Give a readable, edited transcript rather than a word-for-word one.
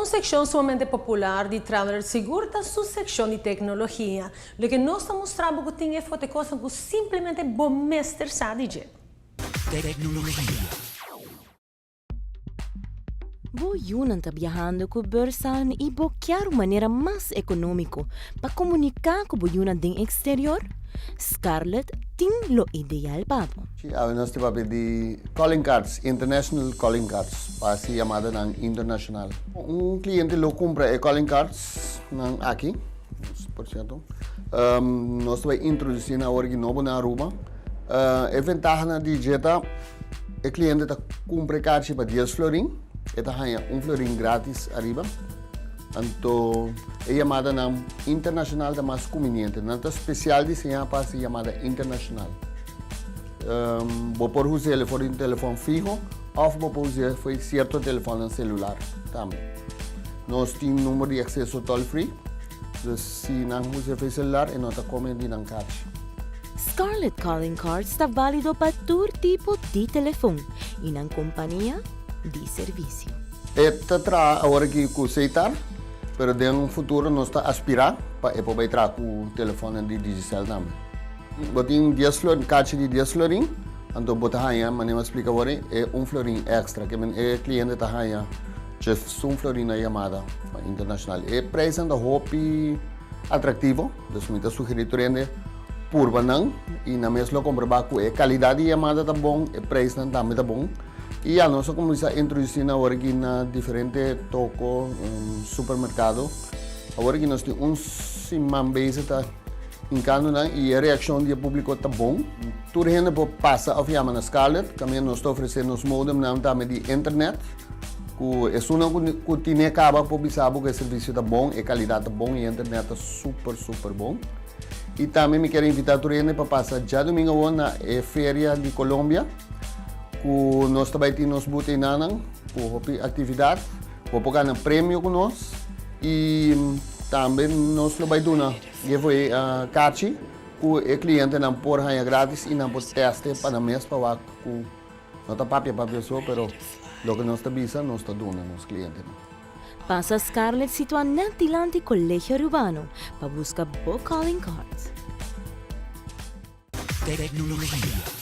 Un seccion sumamente popular di Traveler sigur ta su seccion di tecnologia. Loke nos ta mustra bo cu tin e foto e cosnan cu simplemente bo mester sa di dje. Tecnologia. Bo yunan ta biahando ku Bursan i bo kier un manera mas ekonómiko pa komuniká ku bo yunan den eksterior? Scarlet tin lo ideal pa bo. Sí, awe nos ta papia di calling cards, international calling cards, pa hasi yamadanan internacional. Un cliente lo cumpra e calling cards nan aki, por cierto, nos ta bay introduci nan awor aki nobo na Aruba. E ventahanan di dje ta e cliente ta cumpra e carchi pa dies florin, e ta haya un florin gratis ariba. Anto e yamadanan internacional ta mas cuminiente. Nan ta special diseñá pa haci yamada internacional. Bo por us'é for di un telefon fiho of bo por us'é for di cierto telefonnan celular tambe. Nos tin number di acceso toll free, dus si nan us'é for di celular e no ta come di nan carchi. Scarlet Calling Cards ta válido pa tur tipo di telefon i nan kompania di servisio. E ta traha awor aki ku Seitar, pero den futuro nos ta aspirá pa e por bai traha ku telefonnan di Digicel tambe. Bo tin dies florin, kachi di dies florin, anto bo ta haña, manera mi a splika awor, e un florin èkstra. Ke men e kliente ta haña djes un florin na yamada internashonal. E preisnan ta hopi atraktivo, dus mi ta sugerí tur hende purba nan i nan mes lo komprobá ku e kalidat di yamada ta bon, e preisnan tambe ta bon. I ya nos a kuminsá introdusí nan awor aki na diferente toko, supermerkado. Awor aki nos tin un siman bezig ta hinkando nan i e reakshon di e públiko ta bon. Tur hende por pasa òf yama na Scarlett. Tambe nos ta ofresé nos modemnan tambe di internet ku esunnan ku tine kaba por bisa bo ku e servisio ta bon, e kalidat ta bon i e internet ta super super bon. I tambe mi kier invitá tur hende pa pasa djadumingu awor na e feria di Colombia. Ku nos ta bai tin nos booth einanan ku hopi aktividat. Bo por gana premio ku nos i tambe nos lo bai duna giveaway karchi ku e klientenan por haña gratis i nan por teste pa nan mes pa wak ku no ta papia papia so pero loke nos ta bisa nos ta duna nos klientenan. Pasa Scarlett situa net dilanti Colegio Arubano pa buska bo calling cards. Tecnologia.